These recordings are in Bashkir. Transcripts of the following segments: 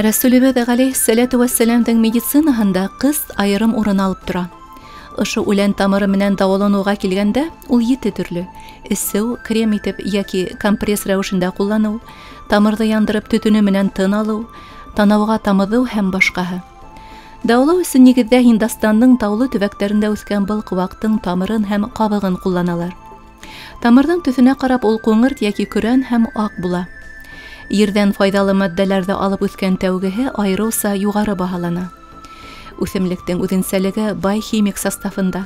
Рәсүлебеҙ ғәләйһиссәләтү вәссәләмдең медицинаһында ҡыст айырым урын алып тора. Ошо үлән тамыры менән дауаланыуға килгәндә, ул 7 төрлө: эсеү, крем итеп йәки компресс рәүешендә ҡулланыу, тамырҙы яндырып төтөнө менән тын алыу, танауға тамыҙыу һәм башҡаһы. Дауалау өсөн нигеҙҙә Һиндостандың таулы төбәктәрендә үҫкән был ҡыуаҡтың тамырын һәм ҡабығын ҡулланалар. Тамырҙың төҫөнә ҡарап ул ҡуңырт йәки көрән һәм аҡ була. Ерҙән файҙалы матдәләрҙе алып үҫкән тәүгеһе айырыуса юғары баһалана. Үҫемлектең үҙенсәлеге бай химик составында.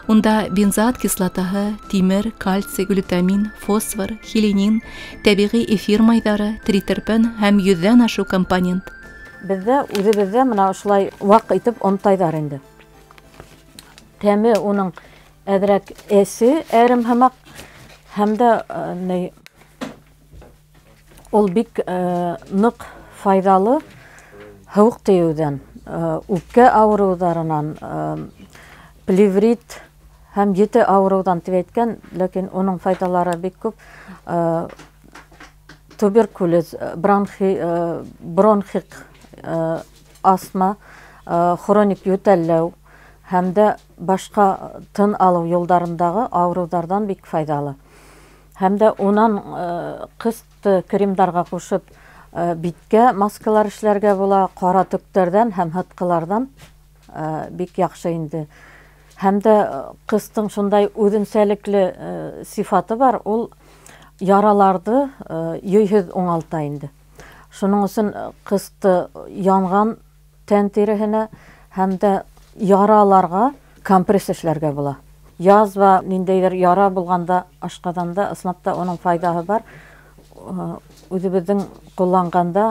Унда бензоат кислотаһы, тимер, кальций, глютамин, фосфор, хилинин, тәбиғи эфир майҙары, тритерпен һәм 100-дән ашыу компонент. Беҙҙә үҙебеҙҙә мына ошолай ваҡ итеп онтайҙар инде. Тәме уның әҙерәк әсе, әрем һымаҡ, һәм дә ул бик ныҡ файҙалы һыуыҡ тейеүҙән, үпкә ауырыуҙарынан, плеврит һәм ете ауырыуҙан тип әйткән, ләкин уның файҙалары бик күп. Туберкулез, бронхик астма, хроник йүтәлләү һәм дә башҡа тын алыу юлдарындағы ауырыуҙарҙан бик файҙалы. Һәм дә унан ҡысты кремдарға ҡушып, биткә маскалар эшләргә була, ҡара төктәрҙән һәм һытҡыларҙан, бик яҡшы инде. Һәм дә ҡыстың шундай үҙенсәлекле сифаты бар, ул яраларҙы йөйһөҙ уңалта инде. Шуның өсөн ҡысты янған тән тиреһенә һәм дә яраларға компресс эшләргә була. Язва, ниндәйҙер яра булғанда, ашҡаҙанда, ысынлап та уның файҙаһы бар. Үҙебеҙҙең ҡулланғанда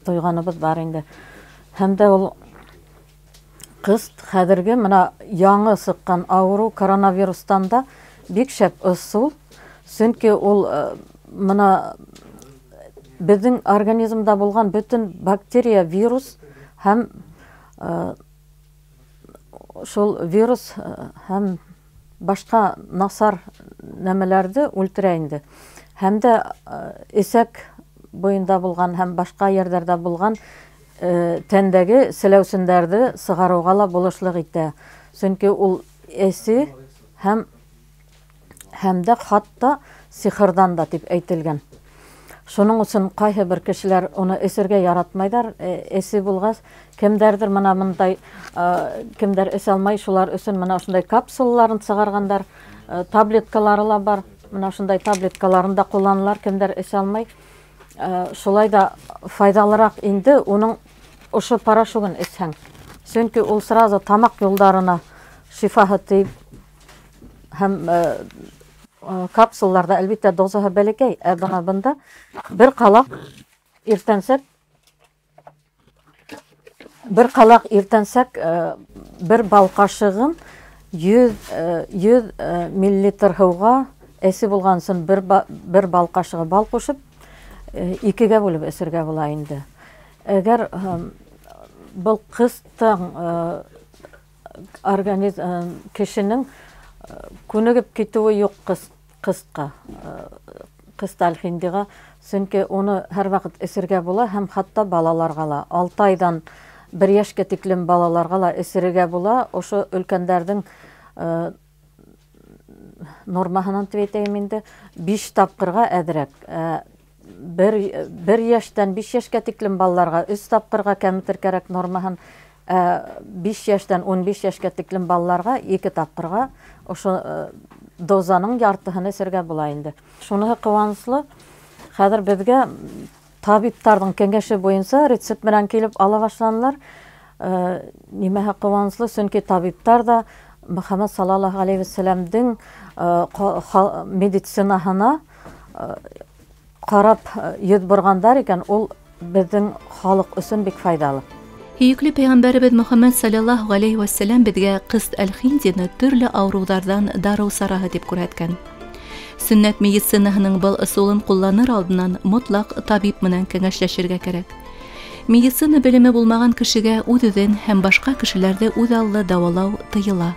тойғаныбыҙ бар инде. Һәм дә ул ҡыст хәҙерге мына яңы сыҡҡан ауырыу коронавирустан да бик шәп ысул. Сөнки ул мына беҙҙең организмда булған бөтөн бактерия, вирус һәм шул вирус һәм башҡа насар нәмәләрҙе үлтерә инде. Һәм дә эсәк буйында булған һәм башҡа ерҙәрҙә булған тәндәге селәүсендәрҙе сығарыуға ла булышлыҡ итә. Сөнки ул эсе һәм дә хатта сихырҙан да тип әйтелгән. Шуның өсөн ҡайһы бер кешеләр уны эсергә яратмайҙар. Эсе булғас, кемдәрҙер мына мындай, кемдәр эсә алмай, шулар өсөн мына ошондай капсулаларын сығарғандар, таблеткалары ла бар. Мына ошондай таблеткаларын да ҡулланалар, кемдәр эсә алмай. Шулай да файҙалыраҡ инде уның ошо порошогын эсһәң. Сөнки ул сразу тамаҡ юлдарына шифаһы тейеп һәм капсулаларҙа әлбиттә дозаһы бәләкәй, ә бына бында бер ҡалаҡ иртәнсәк, бер ҡалаҡ иртәнсәк, бер бал ҡашығын йөҙ миллилитр һыуға әсе булған өсөн бер бал ҡашығы бал ҡушып, икегә бүлеп эсергә була инде. Әгәр был ҡыстың, организм, кешенең күнегеп китеүе юҡ ҡыстҡа, ҡыстальхиндиға, сөнки уны һәр ваҡыт эсергә була һәм хатта балаларға ла, 6 айҙан 1 йәшкә тиклем балаларға ла эсергә була. Ошо өлкәндәрҙең нормаһынан тип әйтәйем инде, 5 тапҡырға әҙерәк. Бер йәштән 5 йәшкә тиклем балаларға 3 тапҡырға кәметер кәрәк нормаһын. 5 йәштән 15 йәшкә тиклем балаларға 2 тапҡырға ошо дозаның яртыһын эсергә була инде. Шуныһы ҡыуаныслы, хәҙер беҙгә табиптарҙың кәңәше буйынса рецепт менән килеп ала башланылар. Нимәһе ҡыуаныслы, сөнки табиптар да Мөхәммәд саллаллаһу алейһи вәссәләмдең медицинаһына ҡарап йөҙ борғандар икән, ул беҙҙең халыҡ өсөн бик файҙалы. Һөйөклө пәйғәмбәребеҙ Мөхәммәд саллаллаһу алейһи вәссәләм беҙгә ҡыст әл-Хиндины төрлө ауырыуҙарҙан дарыу сараһы тип күрһәткән. Сөннәт медицинаһының был ысулын ҡулланыр алдынан мотлаҡ табип менән кәңәшләшергә кәрәк. Медицина белеме булмаған кешегә үҙ-үҙен һәм башҡа кешеләрҙе үҙ аллы дауалау тыйыла.